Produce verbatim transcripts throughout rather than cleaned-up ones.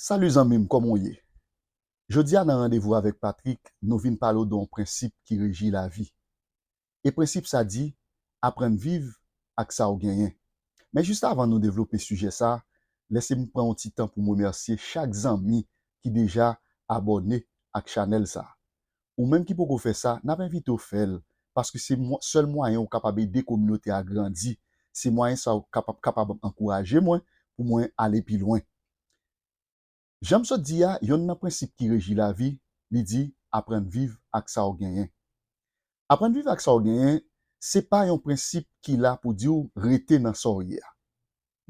Salut zanmi m, kòman w ye? Jodi a nan Randevou avèk Patrick, nou vin pale w de yon prensip ki reji lavi. E prensip sa di, aprann viv ak sa w genyen. Men jis avan nou devlope sijè sa, lèse m pran yon ti tan pou m remèsye chak zanmi ki deja abòne ak chanèl sa. Ou menm ki poko fè sa, n ap envite w fè l, paske se mwa-, sèl mwayen ou kapab ede kominote a grandi. Se mwayen sa ou kapab, kapab ankouraje mwen pou mwen ale pi lwen. Jan m sot di a, yonn nan prensip ki reji lavi, li di, aprann viv ak sa w genyen. Aprann viv ak sa w genyen, se pa yon prensip ki la pou di w rete nan sa w ye a.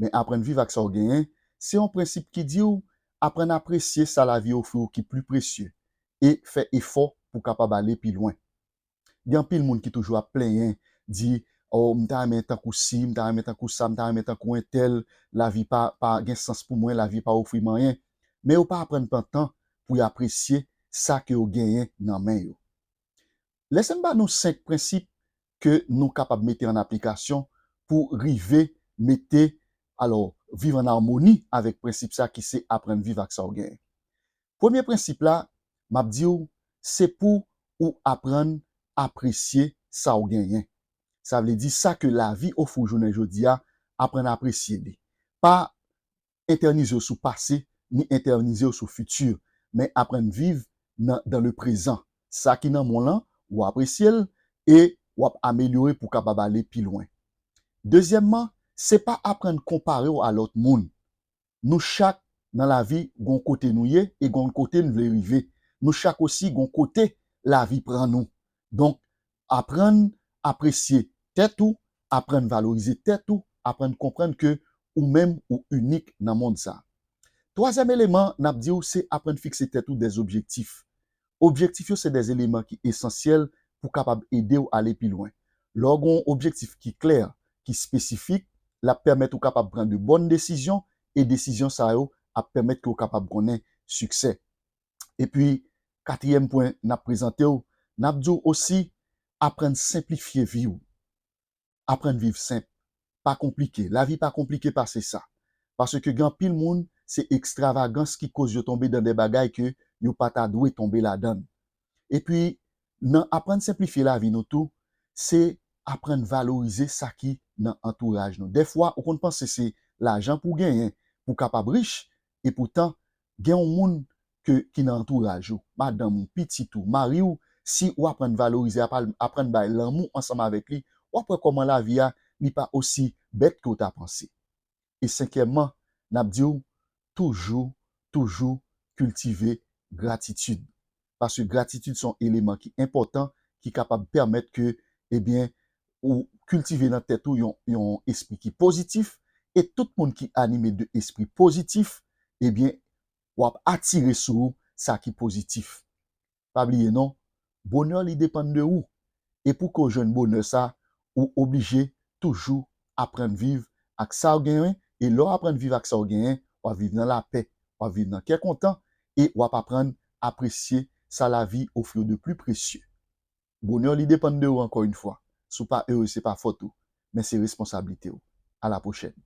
Men aprann viv ak sa w genyen, se yon prensip ki di w aprann apresye sa lavi ofri w ki pli presye e fè efò pou w kapab ale pi lwen. Gen anpil moun ki toujou ap plenyen, di, "O, m ta renmen tankou si, m ta renmen tankou sa, m ta renmen tankou entèl, lavi pa, pa gen sans pou mwen, lavi pa ofri m anyen." Men yo pa aprann pran tan pou y apresye sa ke yo genyen nan men yo. Lèse m ba nou senk prensip ke nou kapab mete an aplikasyon pou rive mete, alò, viv an amoni avèk prensip sa ki se aprann viv ak sa w genyen. Premye prensip la, m ap di w, se pou ou aprann apresye sa w genyen. Sa vle di sa ke lavi ofri w jounen jodi a, aprann apresye li. Pa entènize w sou pase, ni entènize w sou fiti, men aprann viv nan, dans le présent. Sa ki nan men w lan, ou apresye l e w ap amelyore pou w kapab ale pi lwen. Dezyèmman, se pa aprann konpare w a lòt moun. Nou chak nan lavi gon kote nou ye e gon kote n vle rive. Nou chak osi gon kote lavi pran nou. Donk, aprann apresye tèt ou, aprann valorize tèt ou, aprann konprann ke ou menm ou inik nan mond sa. Twazyèm eleman, n ap di w se aprann fikse tèt ou dè objektif. Objektif yo se dè eleman ki esansyèl pou kapab ede w ale pi lwen. Lè w gen yon objektif ki klè, ki espesifik, l ap pèmèt ou kapab pran de bòn desizyon e desizyon sa yo ap pèmèt ke w kapab konnen siksè. Epi, katriyèm pwen n ap prezante w, n ap di w osi, aprann senplifye vi w. Aprann viv senp. Pa konplike. Lavi pa konplike pase sa. Paske gen anpil moun, se ekstravagans ki koz yo tonbe dan de bagay ke yo pa ta dwe tonbe ladan l. Epi, nan aprann senplifye lavi nou tou, se aprann valorize sa ki nan antouraj nou. Dèfwa, ou konn panse se lajan pou w genyen pou w kapab rich, e poutan, gen yon moun ke, ki nan antouraj ou, madanm ou, pitit ou, mari w, si w aprann valorize, aprann, aprann bay lanmou ansanm avèk li, w ap wè kòman lavi a, li pa osi bèt ke w ta panse. E senkyèmman, n ap di w, toujou, toujou kiltive gratitid. Paske gratitid se yon eleman ki enpòtan, ki kapab pèmèt ke, ebyen, ou kiltive nan tèt ou yon, yon espri ki pozitif, e tout moun ki anime de espri pozitif, ebyen, w ap atire sou ou sa ki pozitif. Pa bliye non, bonè li depann de ou. E pou ke w jwenn bonè sa, ou oblije toujou aprann viv ak sa w genyen, e lè w aprann viv ak sa w genyen, w ap viv nan lapè, w ap viv nan kè kontan, e w ap aprann apresye sa lavi ofri w de pli presye. Bonè li depann de ou ankò yon fwa. Si w pa ere, se pa fòt ou, men se responsablite w. A la pwochèn.